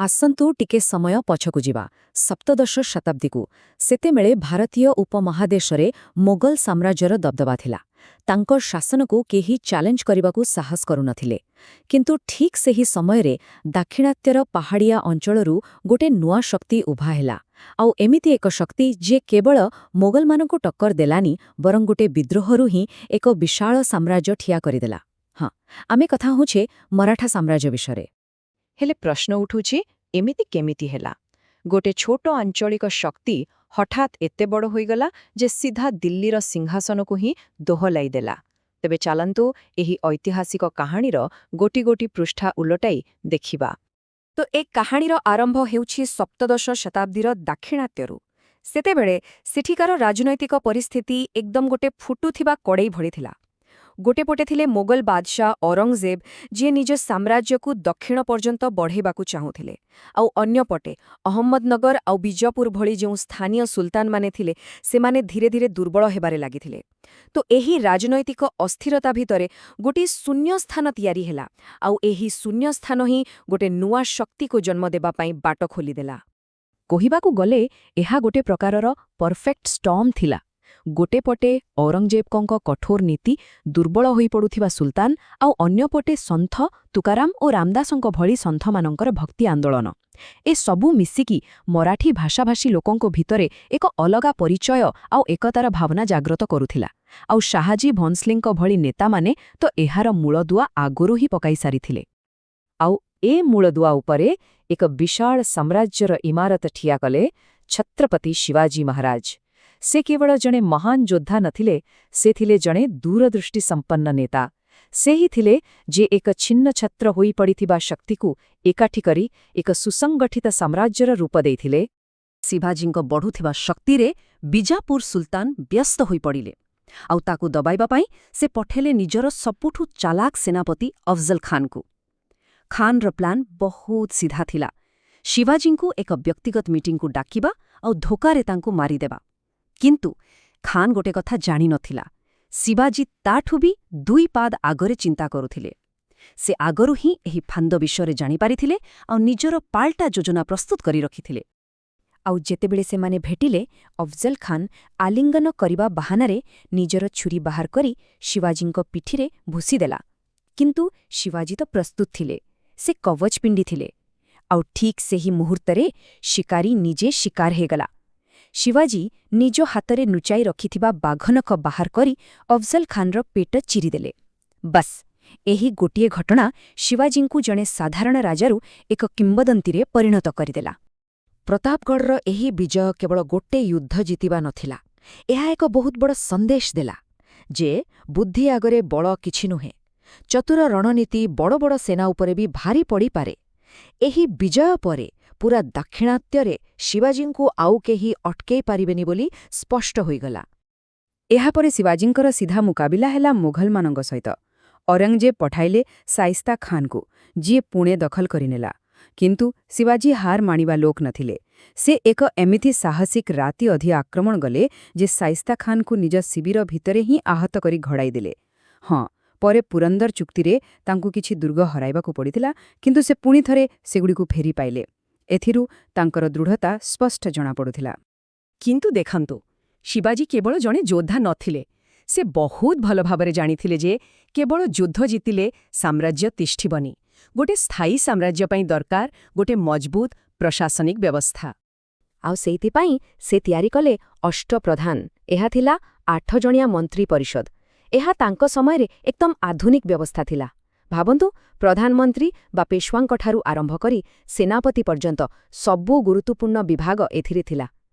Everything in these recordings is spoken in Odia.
ଆସନ୍ତୁ ଟିକେ ସମୟ ପଛକୁ ଯିବା, ସପ୍ତଦଶ ଶତାବ୍ଦୀକୁ। ସେତେବେଳେ ଭାରତୀୟ ଉପମହାଦେଶରେ ମୋଗଲ ସାମ୍ରାଜ୍ୟର ଦବଦବା ଥିଲା। ତାଙ୍କ ଶାସନକୁ କେହି ଚ୍ୟାଲେଞ୍ଜ କରିବାକୁ ସାହସ କରୁନଥିଲେ। କିନ୍ତୁ ଠିକ୍ ସେହି ସମୟରେ ଦାକ୍ଷିଣାତ୍ୟର ପାହାଡ଼ିଆ ଅଞ୍ଚଳରୁ ଗୋଟେ ନୂଆ ଶକ୍ତି ଉଭା ହେଲା। ଆଉ ଏମିତି ଏକ ଶକ୍ତି, ଯିଏ କେବଳ ମୋଗଲମାନଙ୍କୁ ଟକ୍କର ଦେଲାନି, ବରଂ ଗୋଟେ ବିଦ୍ରୋହରୁ ହିଁ ଏକ ବିଶାଳ ସାମ୍ରାଜ୍ୟ ଠିଆ କରିଦେଲା। ହଁ, ଆମେ କଥା ହେଉଛେ ମରାଠା ସାମ୍ରାଜ୍ୟ ବିଷୟରେ। ହେଲେ ପ୍ରଶ୍ନ ଉଠୁଛି, ଏମିତି କେମିତି ହେଲା? ଗୋଟେ ଛୋଟ ଆଞ୍ଚଳିକ ଶକ୍ତି ହଠାତ୍ ଏତେ ବଡ଼ ହୋଇଗଲା ଯେ ସିଧା ଦିଲ୍ଲୀର ସିଂହାସନକୁ ହିଁ ଦୋହଲାଇ ଦେଲା। ତେବେ ଚାଲନ୍ତୁ, ଏହି ଐତିହାସିକ କାହାଣୀର ଗୋଟି ଗୋଟି ପୃଷ୍ଠା ଉଲଟାଇ ଦେଖିବା। ତ ଏ କାହାଣୀର ଆରମ୍ଭ ହେଉଛି ସପ୍ତଦଶ ଶତାବ୍ଦୀର ଦାକ୍ଷିଣାତ୍ୟରୁ। ସେତେବେଳେ ସେଠିକାର ରାଜନୈତିକ ପରିସ୍ଥିତି ଏକଦମ ଗୋଟେ ଫୁଟୁଥିବା କଡ଼େଇ ଭଳି ଥିଲା। ଗୋଟେ ପଟେ ଥିଲେ ମୋଗଲ ବାଦଶାହ ଔରଙ୍ଗଜେବ, ଯିଏ ନିଜ ସାମ୍ରାଜ୍ୟକୁ ଦକ୍ଷିଣ ପର୍ଯ୍ୟନ୍ତ ବଢ଼େଇବାକୁ ଚାହୁଁଥିଲେ, ଆଉ ଅନ୍ୟପଟେ ଅହମ୍ମଦନଗର ଆଉ ବିଜାପୁର ଭଳି ଯେଉଁ ସ୍ଥାନୀୟ ସୁଲତାନମାନେ ଥିଲେ, ସେମାନେ ଧୀରେ ଧୀରେ ଦୁର୍ବଳ ହେବାରେ ଲାଗିଥିଲେ। ତ ଏହି ରାଜନୈତିକ ଅସ୍ଥିରତା ଭିତରେ ଗୋଟିଏ ଶୂନ୍ୟ ସ୍ଥାନ ତିଆରି ହେଲା, ଆଉ ଏହି ଶୂନ୍ୟ ସ୍ଥାନ ହିଁ ଗୋଟେ ନୂଆ ଶକ୍ତିକୁ ଜନ୍ମ ଦେବା ପାଇଁ ବାଟ ଖୋଲିଦେଲା। କହିବାକୁ ଗଲେ ଏହା ଗୋଟେ ପ୍ରକାରର ପରଫେକ୍ଟ ଷ୍ଟର୍ମ ଥିଲା। ଗୋଟେ ପଟେ ଔରଙ୍ଗଜେବଙ୍କ କଠୋର ନୀତି, ଦୁର୍ବଳ ହୋଇପଡ଼ୁଥିବା ସୁଲତାନ, ଆଉ ଅନ୍ୟପଟେ ସନ୍ଥ ତୁକାରାମ ଓ ରାମଦାସଙ୍କ ଭଳି ସନ୍ଥମାନଙ୍କର ଭକ୍ତି ଆନ୍ଦୋଳନ। ଏ ସବୁ ମିଶିକି ମରାଠୀ ଭାଷାଭାଷୀ ଲୋକଙ୍କ ଭିତରେ ଏକ ଅଲଗା ପରିଚୟ ଆଉ ଏକତାର ଭାବନା ଜାଗ୍ରତ କରୁଥିଲା। ଆଉ ଶାହାଜୀ ଭୋନ୍ସଲେଙ୍କ ଭଳି ନେତାମାନେ ତ ଏହାର ମୂଳଦୁଆ ଆଗରୁ ହିଁ ପକାଇ ସାରିଥିଲେ। ଆଉ ଏ ମୂଳଦୁଆ ଉପରେ ଏକ ବିଶାଳ ସାମ୍ରାଜ୍ୟର ଇମାରତ ଠିଆ କଲେ ଛତ୍ରପତି ଶିବାଜୀ ମହାରାଜ। ସେ କେବଳ ଜଣେ ମହାନ ଯୋଦ୍ଧା ନଥିଲେ, ସେ ଥିଲେ ଜଣେ ଦୂରଦୃଷ୍ଟି ସମ୍ପନ୍ନ ନେତା। ସେ ହିଁ ଥିଲେ ଯେ ଏକ ଛିନ୍ନଛତ୍ର ହୋଇପଡ଼ିଥିବା ଶକ୍ତିକୁ ଏକାଠି କରି ଏକ ସୁସଂଗଠିତ ସାମ୍ରାଜ୍ୟର ରୂପ ଦେଇଥିଲେ। ଶିବାଜୀଙ୍କ ବଢ଼ୁଥିବା ଶକ୍ତିରେ ବିଜାପୁର ସୁଲତାନ ବ୍ୟସ୍ତ ହୋଇପଡ଼ିଲେ। ଆଉ ତାକୁ ଦବାଇବା ପାଇଁ ସେ ପଠେଇଲେ ନିଜର ସବୁଠୁ ଚାଲାକ ସେନାପତି ଅଫଜଲ ଖାନକୁ। ଖାନର ପ୍ଲାନ୍ ବହୁତ ସିଧା ଥିଲା, ଶିବାଜୀଙ୍କୁ ଏକ ବ୍ୟକ୍ତିଗତ ମିଟିଂକୁ ଡାକିବା ଆଉ ଧୋକାରେ ତାଙ୍କୁ ମାରିଦେବା। କିନ୍ତୁ ଖାନ ଗୋଟେ କଥା ଜାଣିନଥିଲା, ଶିବାଜୀ ତାଠୁ ବି ଦୁଇ ପାଦ ଆଗରେ ଚିନ୍ତା କରୁଥିଲେ। ସେ ଆଗରୁ ହିଁ ଏହି ଫାନ୍ଦ ବିଷୟରେ ଜାଣିପାରିଥିଲେ ଆଉ ନିଜର ପାଲଟା ଯୋଜନା ପ୍ରସ୍ତୁତ କରି ରଖିଥିଲେ। ଆଉ ଯେତେବେଳେ ସେମାନେ ଭେଟିଲେ, ଅଫଜଲ ଖାନ ଆଲିଙ୍ଗନ କରିବା ବାହାନାରେ ନିଜର ଛୁରୀ ବାହାର କରି ଶିବାଜୀଙ୍କ ପିଠିରେ ଭୁସିଦେଲା। କିନ୍ତୁ ଶିବାଜୀ ତ ପ୍ରସ୍ତୁତ ଥିଲେ। ସେ କବଚ ପିନ୍ଧିଥିଲେ। ଆଉ ଠିକ୍ ସେହି ମୁହୂର୍ତ୍ତରେ ଶିକାରୀ ନିଜେ ଶିକାର ହେଇଗଲା। ଶିବାଜୀ ନିଜ ହାତରେ ଲୁଚାଇ ରଖିଥିବା ବାଘନଖ ବାହାର କରି ଅଫଜଲ ଖାନର ପେଟ ଚିରିଦେଲେ। ବାସ୍, ଏହି ଗୋଟିଏ ଘଟଣା ଶିବାଜୀଙ୍କୁ ଜଣେ ସାଧାରଣ ରାଜାରୁ ଏକ କିମ୍ବଦନ୍ତୀରେ ପରିଣତ କରିଦେଲା। ପ୍ରତାପଗଡ଼ର ଏହି ବିଜୟ କେବଳ ଗୋଟେ ଯୁଦ୍ଧ ଜିତିବା ନଥିଲା, ଏହା ଏକ ବହୁତ ବଡ଼ ସନ୍ଦେଶ ଦେଲା ଯେ ବୁଦ୍ଧି ଆଗରେ ବଳ କିଛି ନୁହେଁ। ଚତୁର ରଣନୀତି ବଡ଼ ବଡ଼ ସେନା ଉପରେ ବି ଭାରି ପଡ଼ିପାରେ। ଏହି ବିଜୟ ପରେ ପୂରା ଦାକ୍ଷିଣାତ୍ୟରେ ଶିବାଜୀଙ୍କୁ ଆଉ କେହି ଅଟକେଇ ପାରିବେନି ବୋଲି ସ୍ପଷ୍ଟ ହୋଇଗଲା। ଏହାପରେ ଶିବାଜୀଙ୍କର ସିଧା ମୁକାବିଲା ହେଲା ମୁଘଲମାନଙ୍କ ସହିତ। ଔରଙ୍ଗଜେବ ପଠାଇଲେ ସାଇସ୍ତା ଖାନକୁ, ଯିଏ ପୁଣେ ଦଖଲ କରିନେଲା। କିନ୍ତୁ ଶିବାଜୀ ହାର ମାନିବା ଲୋକ ନଥିଲେ। ସେ ଏକ ଏମିତି ସାହସିକ ରାତି ଅଧିଆ ଆକ୍ରମଣ କଲେ ଯେ ସାଇସ୍ତା ଖାନକୁ ନିଜ ଶିବିର ଭିତରେ ହିଁ ଆହତ କରି ଘଡ଼ାଇଦେଲେ। ହଁ, ପରେ ପୁରନ୍ଦର ଚୁକ୍ତିରେ ତାଙ୍କୁ କିଛି ଦୁର୍ଗ ହରାଇବାକୁ ପଡ଼ିଥିଲା, କିନ୍ତୁ ସେ ପୁଣି ଥରେ ସେଗୁଡ଼ିକୁ ଫେରି ପାଇଲେ। ଏଥିରୁ ତାଙ୍କର ଦୃଢ଼ତା ସ୍ପଷ୍ଟ ଜଣାପଡ଼ୁଥିଲା। କିନ୍ତୁ ଦେଖନ୍ତୁ, ଶିବାଜୀ କେବଳ ଜଣେ ଯୋଦ୍ଧା ନଥିଲେ। ସେ ବହୁତ ଭଲ ଭାବରେ ଜାଣିଥିଲେ ଯେ କେବଳ ଯୁଦ୍ଧ ଜିତିଲେ ସାମ୍ରାଜ୍ୟ ତିଷ୍ଠିବନି। ଗୋଟେ ସ୍ଥାୟୀ ସାମ୍ରାଜ୍ୟ ପାଇଁ ଦରକାର ଗୋଟେ ମଜବୁତ ପ୍ରଶାସନିକ ବ୍ୟବସ୍ଥା। ଆଉ ସେଇଥିପାଇଁ ସେ ତିଆରି କଲେ ଅଷ୍ଟପ୍ରଧାନ। ଏହା ଥିଲା 8 ଜଣିଆ ମନ୍ତ୍ରୀ ପରିଷଦ। ଏହା ତାଙ୍କ ସମୟରେ ଏକଦମ ଆଧୁନିକ ବ୍ୟବସ୍ଥା ଥିଲା। ଭାବନ୍ତୁ, ପ୍ରଧାନମନ୍ତ୍ରୀ ବା ପେଶୱାଙ୍କଠାରୁ ଆରମ୍ଭ କରି ସେନାପତି ପର୍ଯ୍ୟନ୍ତ ସବୁ ଗୁରୁତ୍ୱପୂର୍ଣ୍ଣ ବିଭାଗ ଏଥିରେ ଥିଲା।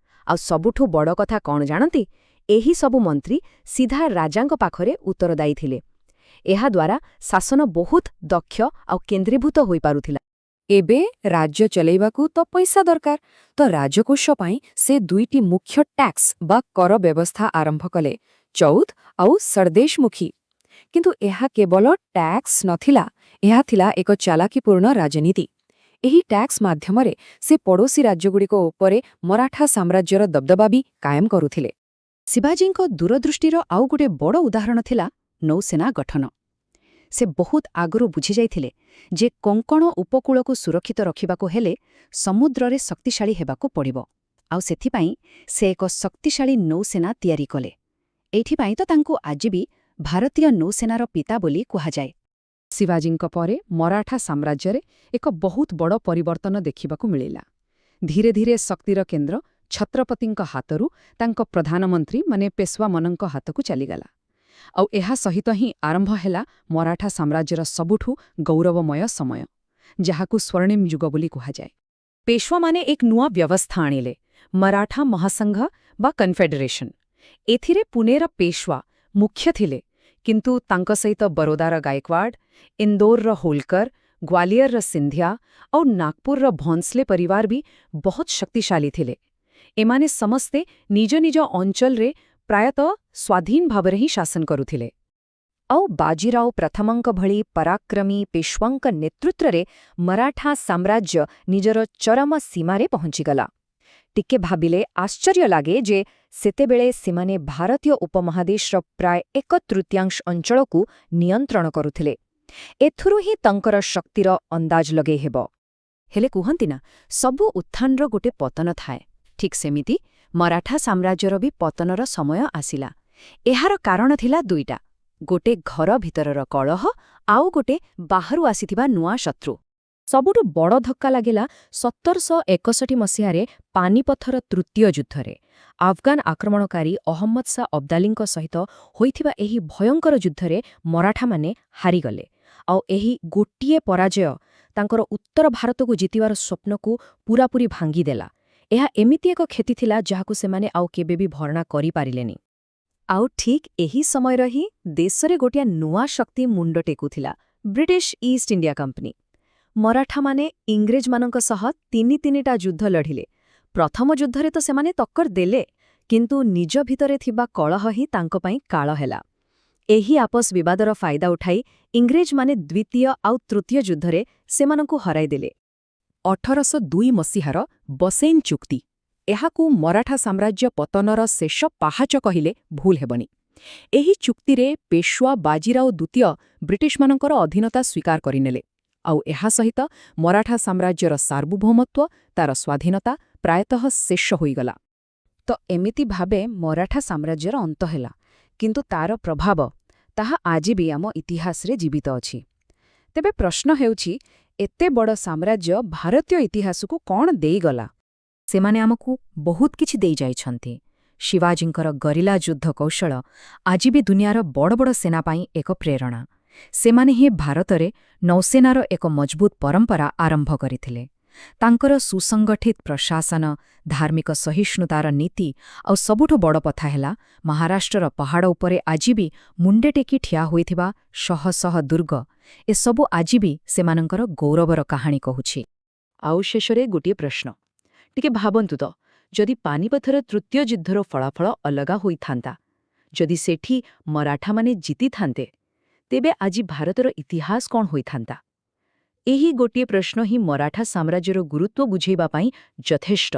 ଆଉ ସବୁଠୁ ବଡ଼ କଥା କ'ଣ ଜାଣନ୍ତି? ଏହି ସବୁ ମନ୍ତ୍ରୀ ସିଧା ରାଜାଙ୍କ ପାଖରେ ଉତ୍ତରଦାୟୀ ଥିଲେ। ଏହାଦ୍ୱାରା ଶାସନ ବହୁତ ଦକ୍ଷ ଆଉ କେନ୍ଦ୍ରୀଭୂତ ହୋଇପାରୁଥିଲା। ଏବେ ରାଜ୍ୟ ଚଲେଇବାକୁ ତ ପଇସା ଦରକାର। ତ ରାଜକୋଷ ପାଇଁ ସେ ଦୁଇଟି ମୁଖ୍ୟ ଟ୍ୟାକ୍ସ ବା କର ବ୍ୟବସ୍ଥା ଆରମ୍ଭ କଲେ, ଚୌଥ ଆଉ ସରଦେଶମୁଖୀ। କିନ୍ତୁ ଏହା କେବଳ ଟ୍ୟାକ୍ସ ନଥିଲା, ଏହା ଥିଲା ଏକ ଚାଲାକିପୂର୍ଣ୍ଣ ରାଜନୀତି। ଏହି ଟ୍ୟାକ୍ସ ମାଧ୍ୟମରେ ସେ ପଡ଼ୋଶୀ ରାଜ୍ୟଗୁଡ଼ିକ ଉପରେ ମରାଠା ସାମ୍ରାଜ୍ୟର ଦବଦବା ବି କାୟମ କରୁଥିଲେ। ଶିବାଜୀଙ୍କ ଦୂରଦୃଷ୍ଟିର ଆଉ ଗୋଟେ ବଡ଼ ଉଦାହରଣ ଥିଲା ନୌସେନା ଗଠନ। ସେ ବହୁତ ଆଗରୁ ବୁଝିଯାଇଥିଲେ ଯେ କୋଙ୍କଣ ଉପକୂଳକୁ ସୁରକ୍ଷିତ ରଖିବାକୁ ହେଲେ ସମୁଦ୍ରରେ ଶକ୍ତିଶାଳୀ ହେବାକୁ ପଡ଼ିବ। ଆଉ ସେଥିପାଇଁ ସେ ଏକ ଶକ୍ତିଶାଳୀ ନୌସେନା ତିଆରି କଲେ। ଏଇଥିପାଇଁ ତ ତାଙ୍କୁ ଆଜି ବି ଭାରତୀୟ ନୌସେନାର ପିତା ବୋଲି କୁହାଯାଏ। ଶିବାଜୀଙ୍କ ପରେ ମରାଠା ସାମ୍ରାଜ୍ୟରେ ଏକ ବହୁତ ବଡ଼ ପରିବର୍ତ୍ତନ ଦେଖିବାକୁ ମିଳିଲା। ଧୀରେ ଧୀରେ ଶକ୍ତିର କେନ୍ଦ୍ର ଛତ୍ରପତିଙ୍କ ହାତରୁ ତାଙ୍କ ପ୍ରଧାନମନ୍ତ୍ରୀ ମାନେ ପେଶୱାମାନଙ୍କ ହାତକୁ ଚାଲିଗଲା। ଆଉ ଏହା ସହିତ ହିଁ ଆରମ୍ଭ ହେଲା ମରାଠା ସାମ୍ରାଜ୍ୟର ସବୁଠୁ ଗୌରବମୟ ସମୟ, ଯାହାକୁ ସ୍ୱର୍ଣ୍ଣିମ ଯୁଗ ବୋଲି କୁହାଯାଏ। ପେଶୱାମାନେ ଏକ ନୂଆ ବ୍ୟବସ୍ଥା ଆଣିଲେ, ମରାଠା ମହାସଂଘ ବା କନଫେଡେରେସନ। ଏଥିରେ ପୁନେର ପେଶୱା ମୁଖ୍ୟ ଥିଲେ, କିନ୍ତୁ ତାଙ୍କ ସହିତ ବରୋଦାର ଗାଇକୱାଡ, ଇନ୍ଦୋରର ହୋଲକର, ଗ୍ୱାଲିୟରର ସିନ୍ଧିଆ ଆଉ ନାଗପୁରର ଭୋନ୍ସଲେ ପରିବାର ବି ବହୁତ ଶକ୍ତିଶାଳୀ ଥିଲେ। ଏମାନେ ସମସ୍ତେ ନିଜ ନିଜ ଅଞ୍ଚଳରେ ପ୍ରାୟତଃ ସ୍ୱାଧୀନ ଭାବରେ ହିଁ ଶାସନ କରୁଥିଲେ। ଆଉ ବାଜିରାଓ ପ୍ରଥମଙ୍କ ଭଳି ପରାକ୍ରମୀ ପେଶୱାଙ୍କ ନେତୃତ୍ୱରେ ମରାଠା ସାମ୍ରାଜ୍ୟ ନିଜର ଚରମ ସୀମାରେ ପହଞ୍ଚିଗଲା। ଟିକେ ଭାବିଲେ ଆଶ୍ଚର୍ଯ୍ୟ ଲାଗେ ଯେ ସେତେବେଳେ ସେମାନେ ଭାରତୀୟ ଉପମହାଦେଶର ପ୍ରାୟ ଏକ ତୃତୀୟାଂଶ ଅଞ୍ଚଳକୁ ନିୟନ୍ତ୍ରଣ କରୁଥିଲେ। ଏଥିରୁ ହିଁ ତାଙ୍କର ଶକ୍ତିର ଅନ୍ଦାଜ ଲଗେଇ ହେବ। ହେଲେ କୁହନ୍ତି ନା, ସବୁ ଉତ୍ଥାନର ଗୋଟେ ପତନ ଥାଏ। ଠିକ୍ ସେମିତି ମରାଠା ସାମ୍ରାଜ୍ୟର ବି ପତନର ସମୟ ଆସିଲା। ଏହାର କାରଣ ଥିଲା ଦୁଇଟା, ଗୋଟେ ଘର ଭିତରର କଳହ, ଆଉ ଗୋଟେ ବାହାରୁ ଆସିଥିବା ନୂଆ ଶତ୍ରୁ। ସବୁଠୁ ବଡ଼ ଧକ୍କା ଲାଗିଲା 1761 ମସିହାରେ ପାନିପଥର ତୃତୀୟ ଯୁଦ୍ଧରେ। ଆଫଗାନ ଆକ୍ରମଣକାରୀ ଅହମ୍ମଦ ଶାହ ଅବଦାଲୀଙ୍କ ସହିତ ହୋଇଥିବା ଏହି ଭୟଙ୍କର ଯୁଦ୍ଧରେ ମରାଠାମାନେ ହାରିଗଲେ। ଆଉ ଏହି ଗୋଟିଏ ପରାଜୟ ତାଙ୍କର ଉତ୍ତର ଭାରତକୁ ଜିତିବାର ସ୍ୱପ୍ନକୁ ପୂରାପୂରି ଭାଙ୍ଗିଦେଲା। ଏହା ଏମିତି ଏକ କ୍ଷତି ଥିଲା ଯାହାକୁ ସେମାନେ ଆଉ କେବେ ବି ଭରଣା କରିପାରିଲେନି। ଆଉ ଠିକ୍ ଏହି ସମୟରେ ହିଁ ଦେଶରେ ଗୋଟିଏ ନୂଆ ଶକ୍ତି ମୁଣ୍ଡ ଟେକୁଥିଲା, ବ୍ରିଟିଶ ଇଷ୍ଟ ଇଣ୍ଡିଆ କମ୍ପାନୀ। ମରାଠାମାନେ ଇଂରେଜମାନଙ୍କ ସହ ତିନି ତିନିଟା ଯୁଦ୍ଧ ଲଢ଼ିଲେ। ପ୍ରଥମ ଯୁଦ୍ଧରେ ତ ସେମାନେ ଟକ୍କର ଦେଲେ, କିନ୍ତୁ ନିଜ ଭିତରେ ଥିବା କଳହ ହିଁ ତାଙ୍କ ପାଇଁ କାଳ ହେଲା। ଏହି ଆପସ ବିବାଦର ଫାଇଦା ଉଠାଇ ଇଂରେଜମାନେ ଦ୍ୱିତୀୟ ଆଉ ତୃତୀୟ ଯୁଦ୍ଧରେ ସେମାନଙ୍କୁ ହରାଇଦେଲେ। 1802 ମସିହାର ବସେଇନ୍ ଚୁକ୍ତି, ଏହାକୁ ମରାଠା ସାମ୍ରାଜ୍ୟ ପତନର ଶେଷ ପାହାଚ କହିଲେ ଭୁଲ ହେବନି। ଏହି ଚୁକ୍ତିରେ ପେଶୱା ବାଜିରାଓ ଦ୍ୱିତୀୟ ବ୍ରିଟିଶମାନଙ୍କର ଅଧୀନତା ସ୍ୱୀକାର କରିନେଲେ। ଆଉ ଏହା ସହିତ ମରାଠା ସାମ୍ରାଜ୍ୟର ସାର୍ବଭୌମତ୍ୱ, ତାର ସ୍ୱାଧୀନତା ପ୍ରାୟତଃ ଶେଷ ହୋଇଗଲା। ତ ଏମିତି ଭାବେ ମରାଠା ସାମ୍ରାଜ୍ୟର ଅନ୍ତ ହେଲା, କିନ୍ତୁ ତାର ପ୍ରଭାବ ତାହା ଆଜି ବି ଆମ ଇତିହାସରେ ଜୀବିତ ଅଛି। ତେବେ ପ୍ରଶ୍ନ ହେଉଛି, ଏତେ ବଡ଼ ସାମ୍ରାଜ୍ୟ ଭାରତୀୟ ଇତିହାସକୁ କ'ଣ ଦେଇଗଲା? ସେମାନେ ଆମକୁ ବହୁତ କିଛି ଦେଇଯାଇଛନ୍ତି। ଶିବାଜୀଙ୍କର ଗରିଲା ଯୁଦ୍ଧ କୌଶଳ ଆଜି ବି ଦୁନିଆର ବଡ଼ ବଡ଼ ସେନା ପାଇଁ ଏକ ପ୍ରେରଣା। ସେମାନେ ହିଁ ଭାରତରେ ନୌସେନାର ଏକ ମଜବୁତ ପରମ୍ପରା ଆରମ୍ଭ କରିଥିଲେ। ତାଙ୍କର ସୁସଂଗଠିତ ପ୍ରଶାସନ, ଧାର୍ମିକ ସହିଷ୍ଣୁତାର ନୀତି ଆଉ ସବୁଠୁ ବଡ଼ କଥା ହେଲା ମହାରାଷ୍ଟ୍ରର ପାହାଡ଼ ଉପରେ ଆଜି ବି ମୁଣ୍ଡେ ଟେକି ଠିଆ ହୋଇଥିବା ଶହ ଶହ ଦୁର୍ଗ, ଏସବୁ ଆଜି ବି ସେମାନଙ୍କର ଗୌରବର କାହାଣୀ କହୁଛି। ଆଉ ଶେଷରେ ଗୋଟିଏ ପ୍ରଶ୍ନ। ଟିକେ ଭାବନ୍ତୁ ତ, ଯଦି ପାନିପଥର ତୃତୀୟ ଯୁଦ୍ଧର ଫଳାଫଳ ଅଲଗା ହୋଇଥାନ୍ତା, ଯଦି ସେଠି ମରାଠାମାନେ ଜିତିଥାନ୍ତେ, ତେବେ ଆଜି ଭାରତର ଇତିହାସ କ'ଣ ହୋଇଥାନ୍ତା? ଏହି ଗୋଟିଏ ପ୍ରଶ୍ନ ହିଁ ମରାଠା ସାମ୍ରାଜ୍ୟର ଗୁରୁତ୍ୱ ବୁଝେଇବା ପାଇଁ ଯଥେଷ୍ଟ।